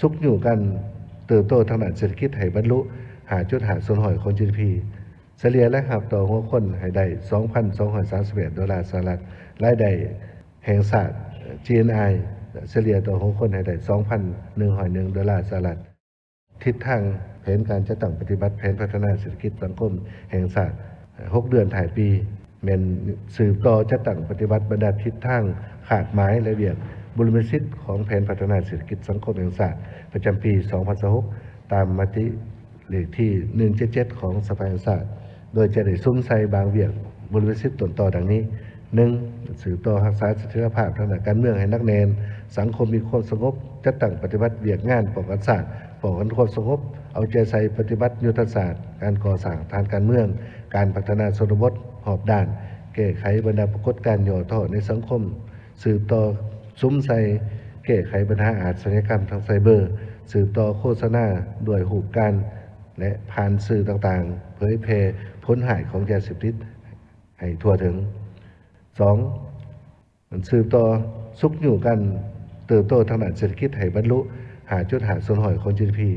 ຊຸກຍູ້ການເຕີບໂຕທາງດ້ານເສດຖະກິດໃຫ້ບັນລຸ ຫ້າຈຸດຫ້າສ່ວນຮ້ອຍຂອງ ຈີດີພີ ສະເລ່ຍລາຍຮັບຕໍ່ຫົວຄົນໃຫ້ໄດ້ ສອງພັນສອງຮ້ອຍສາມສິບແປດໂດລາສະຫະລັດ, ລາຍໄດ້ແຫ່ງຊາດ ຈີເອັນໄອ ສະເລ່ຍຕໍ່ຫົວຄົນໃຫ້ໄດ້ ສອງພັນໜຶ່ງຮ້ອຍໜຶ່ງໂດລາສະຫະລັດ. ທິດທາງແຜນການຈັດຕັ້ງປະຕິບັດແຜນພັດທະນາເສດຖະກິດສັງຄົມແຫ່ງຊາດ ຫົກເດືອນທ້າຍປີ ແມ່ນສືບຕໍ່ຈັດຕັ້ງປະຕິບັດບັນດາທິດທາງຄາດໝາຍ ແລະ ວຽກບຸລິມະສິດຂອງແຜນພັດທະນາເສດຖະກິດສັງຄົມແຫ່ງຊາດ ປະຈຳປີສອງພັນຊາວຫົກ ຕາມມະຕິເລກທີໜຶ່ງເຈັດເຈັດຂອງສະພາແຫ່ງຊາດ, ໂດຍຈະໄດ້ສຸມໃສ່ບາງວຽກບຸລິມະສິດຕົ້ນຕໍດັ່ງນີ້: ໜຶ່ງ ສືບຕໍ່ຮັກສາສະຖຽນລະພາບທາງດ້ານການເມືອງໃຫ້ໜັກແໜ້ນ, ສັງຄົມມີຄວາມສະຫງົບ, ຈັດຕັ້ງປະຕິບັດວຽກງານປ້ອງກັນຊາດ, ປ້ອງກັນຄວາມສະຫງົບ, ເອົາໃຈໃສ່ປະຕິບັດຍຸດທະສາດການກໍ່ສ້າງຖານການເມືອງ, ການພັດທະນາຊົນນະບົດຮອບດ້ານ, ແກ້ໄຂບັນດາປາກົດການຫຍໍ້ທໍ້ໃນສັງຄົມ, ສືບຕໍ່ສຸມໃສ່ແກ້ໄຂບັນຫາອາຊະຍາກຳທາງໄຊເບີ, ສືບຕໍ່ໂຄສະນາດ້ວຍຮູບການ ແລະ ຜ່ານສື່ຕ່າງໆ ເຜີຍແຜ່ຜົນຮ້າຍຂອງຢາເສບຕິດໃຫ້ທົ່ວເຖິງ. ສອງ ມັນສືບຕໍ່ຊຸກຍູ້ການເຕີບໂຕທາງດ້ານເສດຖະກິດໃຫ້ບັນລຸ ຫ້າຈຸດຫ້າສ່ວນຮ້ອຍຂອງ ຈີດີພີ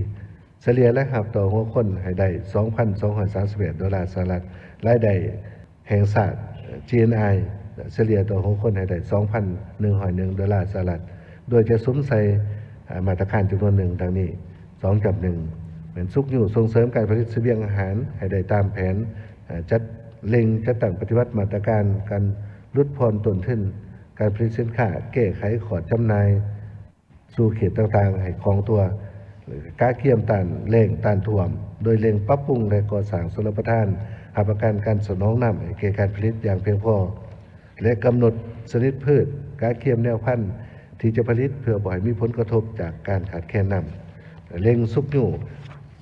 ສະເລ່ຍລາຍຮັບຕໍ່ຫົວຄົນໃຫ້ໄດ້ ສອງພັນສອງຮ້ອຍສາມສິບແປດໂດລາສະຫະລັດ, ລາຍໄດ້ແຫ່ງຊາດ ຈີເອັນໄອ ສະເລ່ຍຕໍ່ຫົວຄົນໃຫ້ໄດ້ ສອງພັນໜຶ່ງຮ້ອຍໜຶ່ງໂດລາສະຫະລັດ, ໂດຍຈະສຸມໃສ່ ອາ ມາດຕະການຈຳນວນໜຶ່ງ ດັ່ງນີ້. ສອງຈ້ຳໜຶ່ງ ແມ່ນຊຸກຍູ້ສົ່ງເສີມການຜະລິດສະບຽງອາຫານໃຫ້ໄດ້ຕາມແຜນ, ອາ ຈັດ ເລັ່ງຈັດຕັ້ງປະຕິບັດມາດຕະການການຫຼຸດຜ່ອນຕົ້ນທຶນການຜະລິດສິນຄ້າ, ແກ້ໄຂຂອດຈຳໜ່າຍສູ່ເຂດຕ່າງໆໃຫ້ຄ່ອງຕົວ, ກະກຽມຕ້ານແລ້ງຕ້ານຖ້ວມ ໂດຍເລັ່ງປັບປຸງ ແລະ ກໍ່ສ້າງຊົນລະປະທານຮັບປະກັນການສະໜອງນ້ຳໃຫ້ແກ່ການຜະລິດຢ່າງພຽງພໍ ແລະ ກຳນົດຊະນິດພືດ, ກະກຽມແນວພັນທີ່ຈະຜະລິດເພື່ອບໍ່ໃຫ້ມີຜົນກະທົບຈາກການຂາດແຄນນ້ຳ. ເລັ່ງຊຸກຍູ້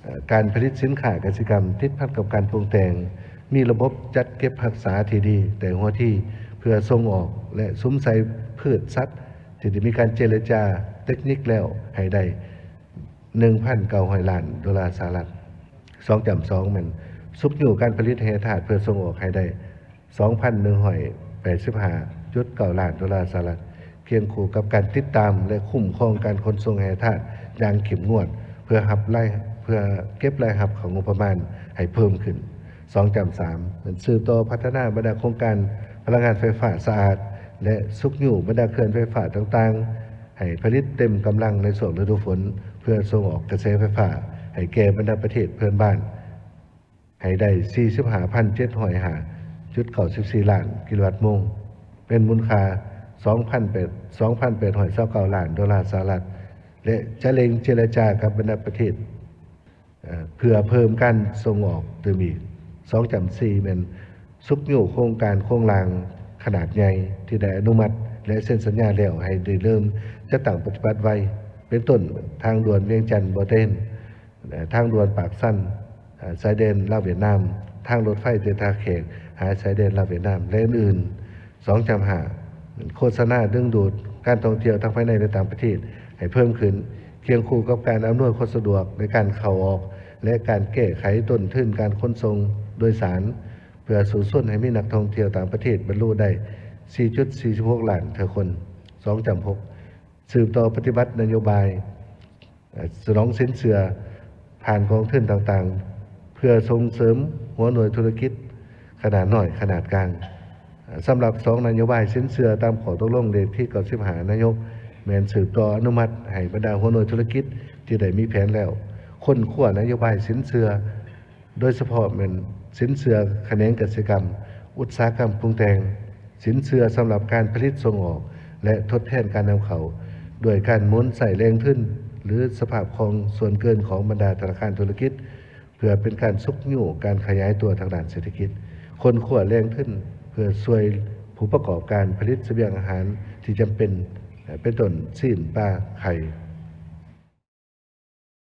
ເອີ ການຜະລິດສິນຄ້າກະສິກຳຕິດພັນກັບການປຸງແຕ່ງ, ມີລະບົບຈັດເກັບຮັກສາທີ່ດີແຕ່ຫົວທີເພື່ອສົ່ງອອກ ແລະ ສຸມໃສ່ພືດສັດທີ່ໄດ້ມີການເຈລະຈາເຕັກນິກແລ້ວໃຫ້ໄດ້ ໜຶ່ງພັນເກົ້າຮ້ອຍລ້ານໂດລາສະຫະລັດ. ສອງຈ້ຳສອງ ແມ່ນຊຸກຍູ້ການຜະລິດແຮ່ທາດເພື່ອສົ່ງອອກໃຫ້ໄດ້ ສອງພັນໜຶ່ງຮ້ອຍແປດສິບຫ້າຈຸດເກົ້າລ້ານໂດລາສະຫະລັດ, ຄຽງຄູ່ກັບການຕິດຕາມ ແລະ ຄຸ້ມຄອງການຂົນສົ່ງແຮ່ທາດຢ່າງເຂັ້ມງວດ ເພື່ອຮັບລາຍ ເພື່ອເກັບລາຍຮັບເຂົ້າງົບປະມານໃຫ້ເພີ່ມຂຶ້ນ. ສອງຈ້ຳສາມ ແມ່ນສືບຕໍ່ພັດທະນາບັນດາໂຄງການພະລັງງານໄຟຟ້າສະອາດ ແລະ ຊຸກຍູ້ບັນດາເຂື່ອນໄຟຟ້າຕ່າງໆ ໃຫ້ຜະລິດເຕັມກຳລັງໃນຊ່ວງລະດູຝົນ ເພື່ອສົ່ງອອກກະແສໄຟຟ້າໃຫ້ແກ່ບັນດາປະເທດເພື່ອນບ້ານ ໃຫ້ໄດ້ສີ່ສິບຫ້າພັນເຈັດຮ້ອຍຫ້າຈຸດເກົ້າສິບສີ່ລ້ານກິໂລວັດໂມງ, ເປັນມູນຄ່າສອງພັນແປດ ສອງພັນແປດຮ້ອຍຊາວເກົ້າລ້ານໂດລາສະຫະລັດ ແລະ ຈະເລັ່ງເຈລະຈາກັບບັນດາປະເທດ ເອີ ເພື່ອເພີ່ມການສົ່ງອອກຕື່ມອີກ. ສອງຈ້ຳສີ່ ແມ່ນຊຸກຍູ້ໂຄງການໂຄງລ່າງຂະໜາດໃຫຍ່ທີ່ໄດ້ອະນຸມັດ ແລະ ເຊັນສັນຍາແລ້ວໃຫ້ໄດ້ເລີ່ມຈັດຕັ້ງປະຕິບັດໄວ, ເປັນຕົ້ນ ທາງດ່ວນວຽງຈັນ-ບໍ່ເຕັນ, ເອີ ທາງດ່ວນປາກຊັນ, ເອີ ຊາຍແດນລາວຫວຽດນາມ, ທາງລົດໄຟເຕດທ່າແຂກຫາຊາຍແດນລາວຫວຽດນາມ ແລະ ອື່ນໆ. ສອງຈ້ຳຫ້າ ໂຄສະນາດຶງດູດການທ່ອງທ່ຽວທັງພາຍໃນ ແລະ ຕ່າງປະເທດໃຫ້ເພີ່ມຂຶ້ນ, ຄຽງຄູ່ກັບການອຳນວຍຄວາມສະດວກໃນການເຂົ້າອອກ ແລະ ການແກ້ໄຂຕົ້ນທຶນການຂົນສົ່ງໂດຍສານ ເພື່ອສູ້ຊົນໃຫ້ມີນັກທ່ອງທ່ຽວຕ່າງປະເທດບັນລຸໄດ້ ສີ່ຈຸດສີ່ສິບຫົກລ້ານເທື່ອຄົນ. ສອງຈ້ຳຫົກ ສືບຕໍ່ປະຕິບັດນະໂຍບາຍ ສະໜອງສິນເຊື່ອຜ່ານກອງທຶນຕ່າງໆ ເພື່ອສົ່ງເສີມຫົວໜ່ວຍທຸລະກິດຂະໜາດນ້ອຍ, ຂະໜາດກາງ. ສຳລັບສອງນະໂຍບາຍສິນເຊື່ອຕາມຂໍ້ຕົກລົງເລກທີເກົ້າສິບຫ້າ ນາຍົກ ແມ່ນສືບຕໍ່ອະນຸມັດໃຫ້ບັນດາຫົວໜ່ວຍທຸລະກິດທີ່ໄດ້ມີແຜນແລ້ວ ຄົ້ນຄວ້ານະໂຍບາຍສິນເຊື່ອ ໂດຍສະເພາະແມ່ນສິນເຊື່ອຂະແໜງກະສິກຳ, ອຸດສາຫະກຳປຸງແຕ່ງ, ສິນເຊື່ອສຳລັບການຜະລິດສົ່ງອອກ ແລະ ທົດແທນການນຳເຂົ້າ ດ້ວຍການໝູນໃຊ້ແຫຼ່ງທຶນ ຫຼື ສະພາບຄ່ອງສ່ວນເກີນຂອງບັນດາທະນາຄານທຸລະກິດ ເພື່ອເປັນການຊຸກຍູ້ການຂະຫຍາຍຕົວທາງດ້ານເສດຖະກິດ, ຄົ້ນຄວ້າແຫຼ່ງທຶນເພື່ອຊ່ວຍຜູ້ປະກອບການຜະລິດສະບຽງອາຫານທີ່ຈຳເປັນ ເປັນຕົ້ນ ຊີ້ນ, ປາ, ໄຂ່,